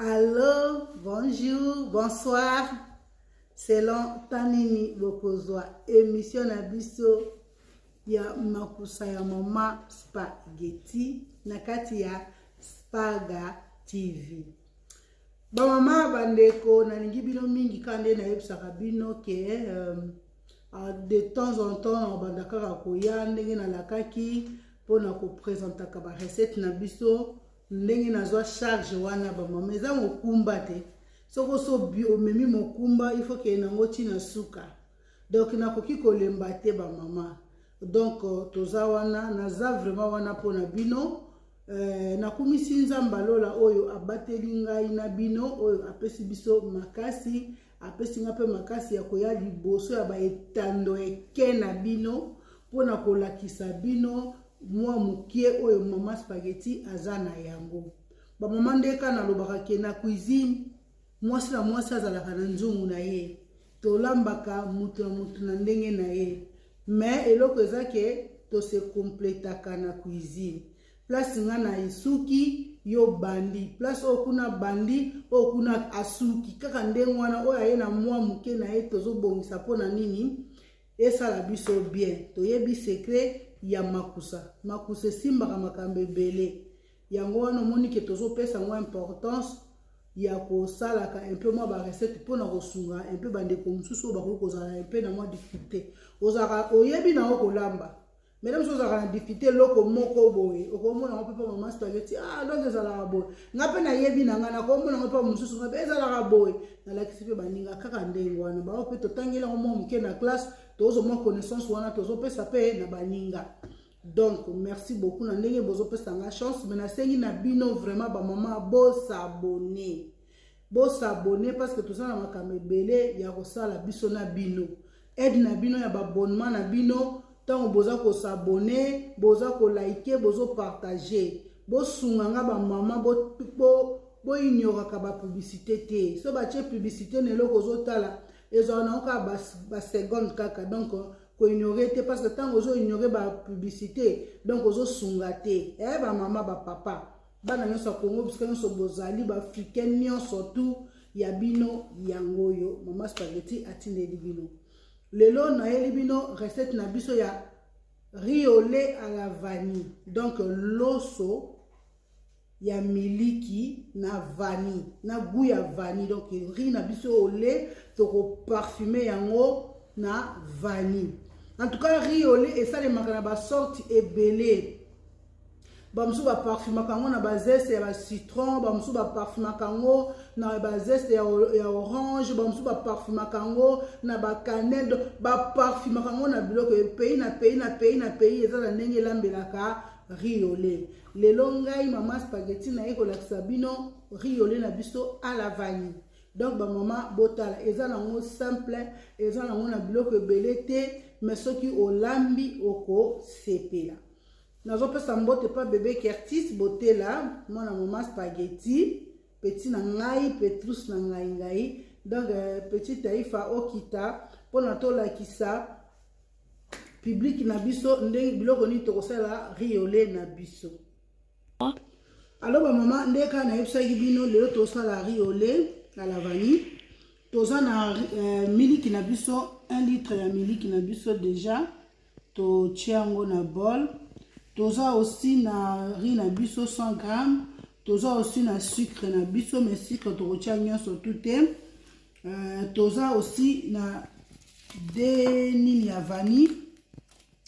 Allo, bonjour, bonsoir. Selon tanini bokozwa émission na biso ya makusa ya mama spaghetti na kati ya Spaga TV. Ba mama bandeko nalingi bino mingi kaka nde nayebisaka bino ke de temps en temps nakobanda kaka koya ndenge nalakaki mpona kopresentaka barecette na biso ndenge nazwa charge wana. Bamama, eza mokumba te. Soki oso omemi mokumba, il faut kende nango ntina suka. Donc nakoki kolemba te, bamama. Donc toza wana, naza vraiment wana mpona bino. Nakumisi Nzambe alola oyo abateli ngai na bino, oyo apesi biso makasi, apesi ngai mpe makasi ya koya liboso ya baetando eke na bino mpona kolakisa bino mwa mokie oyo mama spaghetti aza na yango. Bamama, ndeka nalobaka ke na cuisine, mwasi na mwasi azalaka na nzungu na ye. Tolambaka mutu na mutu na ndenge na ye, mais eloko eza ke tose complétaka na cuisine. Place nga na esuki, yo bandi place oyo kuna, bandi oyo kuna, asuki kaka ndenge wana. Oyo aye na mwa moke na ye, tozobongisa mpona nini? Esala biso bien. Toyebi secret ya makusa. Makusa esimbaka makambo ebele. Yango wana omoni ke tozopesa yango importance ya kosalaka un peu mwa barecette mpona kosunga un peu bandeko mosusu oyo bakoki kozala un peu na mwa difficulté. Ozalaka oyebi na yo kolamba, mais mosusu ozalaka na difficulté eloko moko boye, okomona yango mpe mpa mama spaghetti. Ah, donc ezalaka boye. Nga mpe nayebi na nga, nakomona yango mpa mosusu, nga mpe ezalaka boye. Nalakisi mpe baninga kaka ndenge wana. Bao mpe totangeli yango mwa moke na classe, tozwa mwa connaissance wana, tozopesa mpe na baninga. Donc merci beaucoup na ndenge bozopesa nga chance. Mais nasengi na bino vraiment, bamama, bos'abonner, bos'abonner, parce que toza na makambo ebele ya kosala biso na bino. Aide na bino ya baabonnement na bino, ntango boza kos'abonner, boza koliker, bozopartager, bosunga nga. Bamama, boignoraka bapublicité te. So batie publicité na eloko ozotala, ezwaka nango kaka baseconde kaka. Donc koignorer te, parce que ntango ozoignorer bapublicité, donc ozosunga te. Bamama, bapapa, bana nyonso ya Kongo, bisika nyonso bozali, baafricain nyonso tu, ya bino yango oyo mama spaghetti atindeli bino lelo. Nayeli bino recette na biso ya riz au lait à la vanille, donc loso ya miliki na vanille, na goût ya vanille. Donc riz na biso au lait, tokoparfumer yango na vanille. En tout cas, riz au lait esalemaka na basorte ebele. Bamosusu baparfumaka yango na bazeste ya bacitron, bamosusu baparfumaka yango na bazeste ya orange, bamosusu baparfumaka yango na bacannelle, baparfumaka yango na biloko. Pays na pays na pays na pays eza na ndenge elambelaka riz au lait. Lelo ngai mama spaghetti naye kolakisa bino riz au lait na biso à la vanille. Donc bamama, botala, eza nango simple, eza nango na biloko ebele te, mais soki olambi, okosepela. Nazopesa mbote pa bebe Kertis Botela, mwana mama spaghetti, petit na ngai, Petrus na ngai ngai. Donc petit Taifa, okita mpona tolakisa public na biso ndenge biloko nini tokosala riz au lait na biso. Alors bamama, nde kaka nayebisaki bino, lelo tosala riz au lait à la vanille. Toza na miliki na biso, 1 litre ya miliki na biso, déjà totia yango na bol. Toza aussi na riz na biso, 100 gramme. Toza aussi na sucre na biso, mais sucre tokotia nyonso tu te. Toza aussi na de nini ya vanille.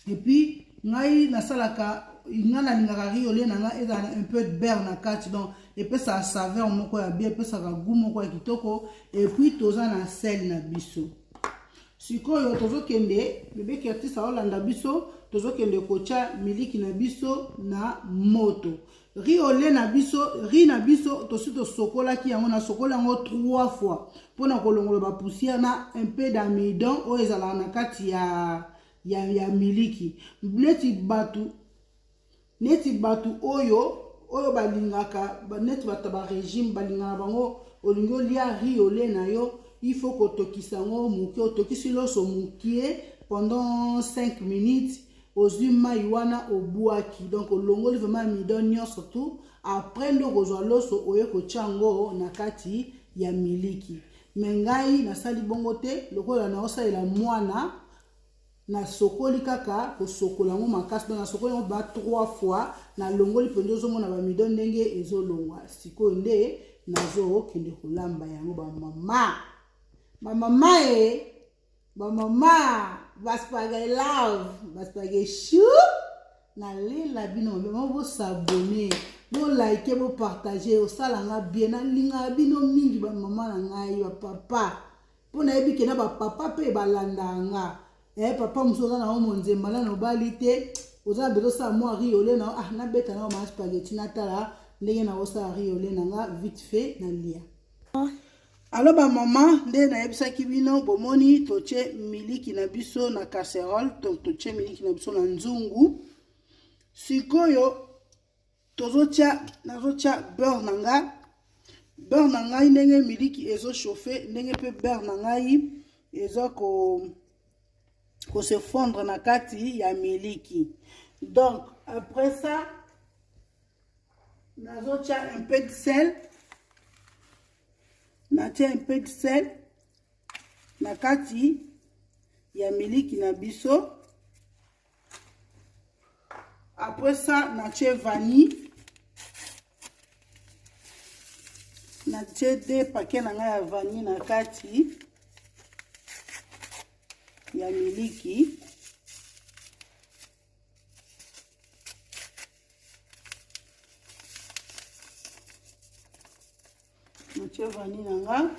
Et puis ngai nasalaka, ngai nalingaka riz au lait na ngai ezala na un peu de beurre na kati. Donc epesaka saveur moko ya bien, epesaka goût moko ya kitoko. Et puis toza na sel na biso. Sikoyo tozokende, bebe Kertis aolanda biso, tozokende kotya miliki na biso na moto. Riz au lait na biso, riz na biso tosi tosokolaki yango. Nasokoli yango trois fois mpona kolongola bapoussière na un peu d'amidon oyo ezalaka na kati ya miliki. Neti bato oyo balingaka, neti bato ya barégime, balingaka bango, olingi olia riz au lait na yo, il faut kotokisa yango moke. Otokisi loso mokie pendant 5 minutes, ozwi mai wana, obwaki. Donc olongoli vraiment amidon nyonso tu. Après nde okozwa loso oye kotia yango na kati ya miliki. Mais ngai nasali bongo te, lokola naosalela mwana, nasokoli kaka kosokola yango makasi. Donc nasokoli yango ba 3 fois, nalongoli mpenza, ozomona bamido ndenge ezolongwa. Sikoyo nde nazokende kolamba yango. Bamama, bamama e bamama, baspaghetti love, baspaghetti chou, nalela bino mabe. Mama, bos'abonner, bolike, bopartage, osalanga bien. Nalingaka bino mingi, bamama na ngai, bapapa, mpo nayebi ke na bapapa mpe balandaka nga. Papa mosusu oza nango monzemba, nano obali te, oza na besoin osala mwa riz au lait na ah, nabeta nango mama spaghetti, natala ndenge nakosala riz au lait na nga vite fait, nalia. Alors bamama, nde nayebisaki bino, bomoni totie miliki na biso na casserole, donc totie miliki na biso na nzungu. Sikoyo tozotia, nazotia beurre na nga. Beurre na ngai, ndenge miliki ezochauffe, ndenge mpe beurre na ngai eza ko se fondre na kati ya miliki. Donc après ça, nazotia un peu de sel. Natia un peu de sel na kati ya miliki na biso. Après ça, natie vanille, natie deux paquet na ngai ya vanille na kati ya miliki. Natie vanille na nga.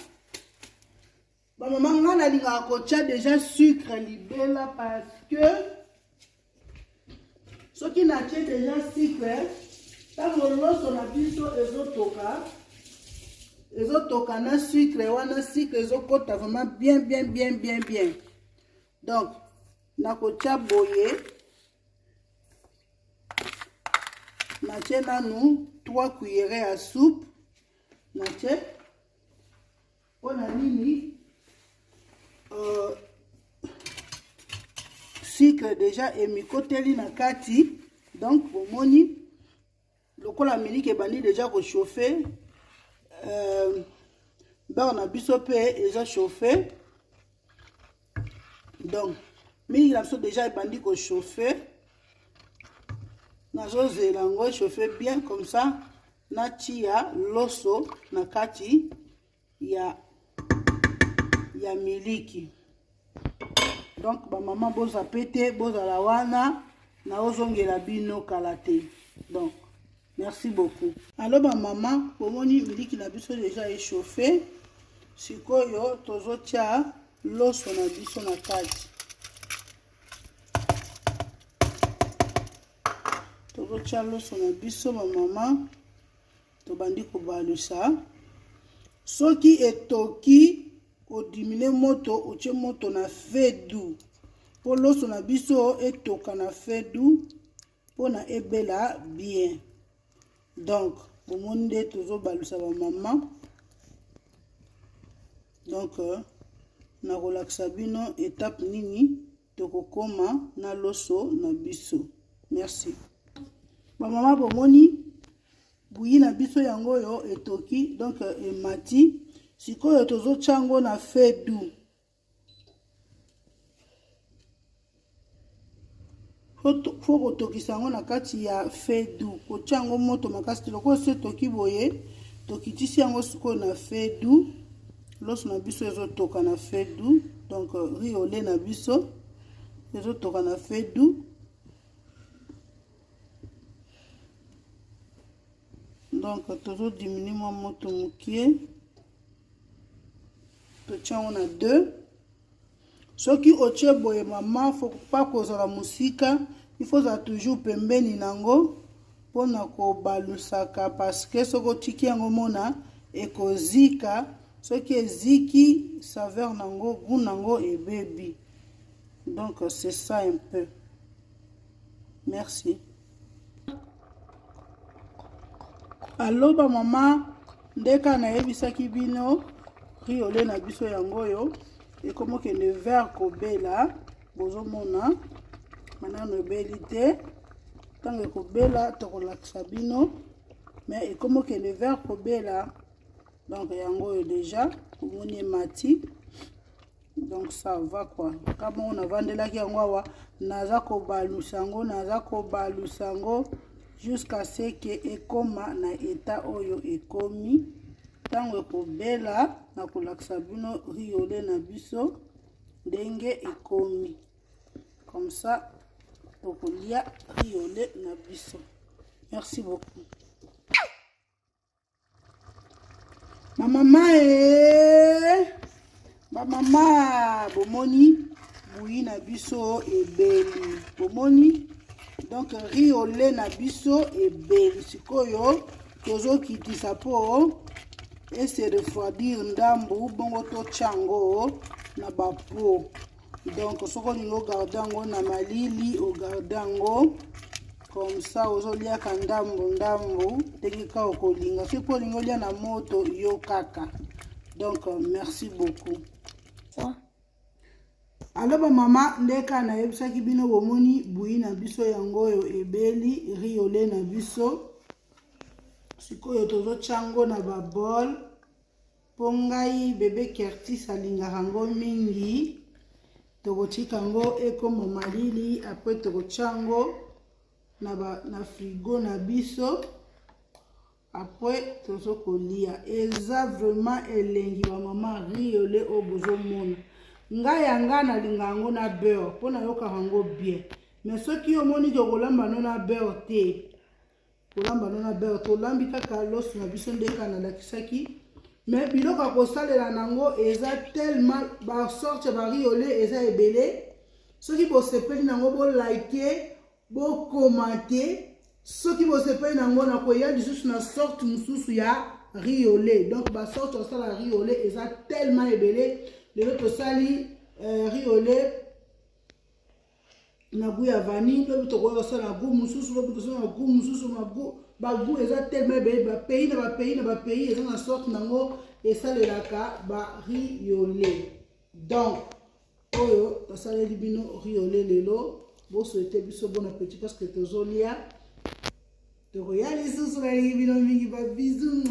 Bamama, nga nalingaka kotia déjà sucre libela, parce que soki natie déjà sucre, ntango loso na biso ezotoka, ezotoka na sucre wana, sucre ezokota vraiment bien, bien, bien, bien, bien. Donc nakotia boye, natie nanu 3 cuillere ya soupe. Natie mpona nini? Sucre déjà emikoteli na kati. Donc bomoni lokola miliki ebandi déjà kochauffe, beurre na biso mpe eza chauffe. Donc miliki na biso déjà ebandi kochauffe, nazozela yango chauffe bien, comme ça natia loso na kati ya miliki. Donc bamama, boza pe te, bozala wana, naozongela bino kala te. Donc merci beaucoup. Alors bamama, bomoni miliki na biso déjà echauffe. Sikoyo tozotia loso na biso na kati. Tozotia loso na biso, bamama, tobandi kobalusa. Soki etoki, odiminuer moto, otie moto na feu doux, mpo loso na biso etoka na feu doux mpona ebela bien. Donc bomoni nde tozobalusa, bamama. Donc nakolakisa bino étape nini tokokoma na loso na biso. Merci, bamama. Bomoni bouillie na biso yango oyo etoki, donc emati. Sikoyo tozotia yango na feu doux. Faut kotokisa yango na kati ya feu doux, kotia yango moto makasi te. Lokola so etoki boye, tokitisi yango sikoyo na feu doux. Loso na biso ezotoka na feu doux, donc riz au lait na biso ezotoka na feu doux. Donc tozodiminuer mwa moto mokie, totia yango na 2. Soki otie boye, mama, faut pas kozala mosika, il faut ozala toujours pembeni nango mpona kobalusaka, parce que soki otiki yango, mona ekozika. Soki eziki, saveur nango, goût nango ebebi. Donc c'est ça un peu. Merci. Alors bamama, nde kaka nayebisaki bino, riz au lait na biso yango oyo ekomokende vers kobela. Bozomona manano ebeli te. Ntango ekobela, tokolakisa bino. Mais ekomi okende vers kobela. Donc yango oyo déjà omoni emati. Donc ça va quoi. Ka bongo navandelaki yango awa, naza kobalusa yango, naza kobalusa yango jusqu'à ce que ekoma na état oyo ekomi. Ntango ekobela, nakolakisa bino riz au lait na biso ndenge ekomi. Comme ça tokolia riz au lait na biso. Merci beaucoup. Bamama e bamama, bomoni bouillie na biso ebeli, bomoni donc riz au lait na biso ebeli. Sikoyo tozokitisa mpo ese refroidir ndambu, bongo totya yango na bapo. Donc soki olingi ogarde yango na malili, ogarde yango comme ça, ozoliaka ndambu ndambu ndenge kaka okolinga. Soki mpo olingi olia na moto, yo kaka. Donc merci beaucoup. Alo bamama, nde kaka nayebisaki bino, bomoni bouillie na biso yango oyo ebeli, riz au lait na biso. Sikoyo tozotya yango na babol mpo ngai bebe Kertis alingaka yango mingi. Tokotika yango ekoma malili, après tokotya yango na frigo na biso, après tozokolia. Eza vraiment elengi, bamama. Riz au lait oyo bozomona, ngai yanga nalinga yango na beurre mpo nayokaka yango bien. Mais soki omoni ke kolamba no na beurre te, kolamba no na beurre, tolambi kaka loso na biso nde kaka nalakisaki. Mais biloko ya kosalela nango eza tellement, basorte ya bariz au lait eza ebele. Soki bosepeli nango, bolike, bokomante. Soki bosepeli nango, nakoya lisusu na sorte mosusu ya riz au lait. Donc basorte kosala riz au lait eza tellement ebele. Lelo tosali riz au lait na goût ya vanille, lobi tokoya kosala na goût mosusu, lobi tosala na goût mosusu. Bagoût eza tellement ebele. Bapays na bapays na bapays eza na sorte nango esalelaka bariz au lait. Donc oyo tosaleli bino riz au lait lelo, bosouhaite biso bon appétit parce que tozolia, tokoya lisusu. Nalingi bino mingi, babisous.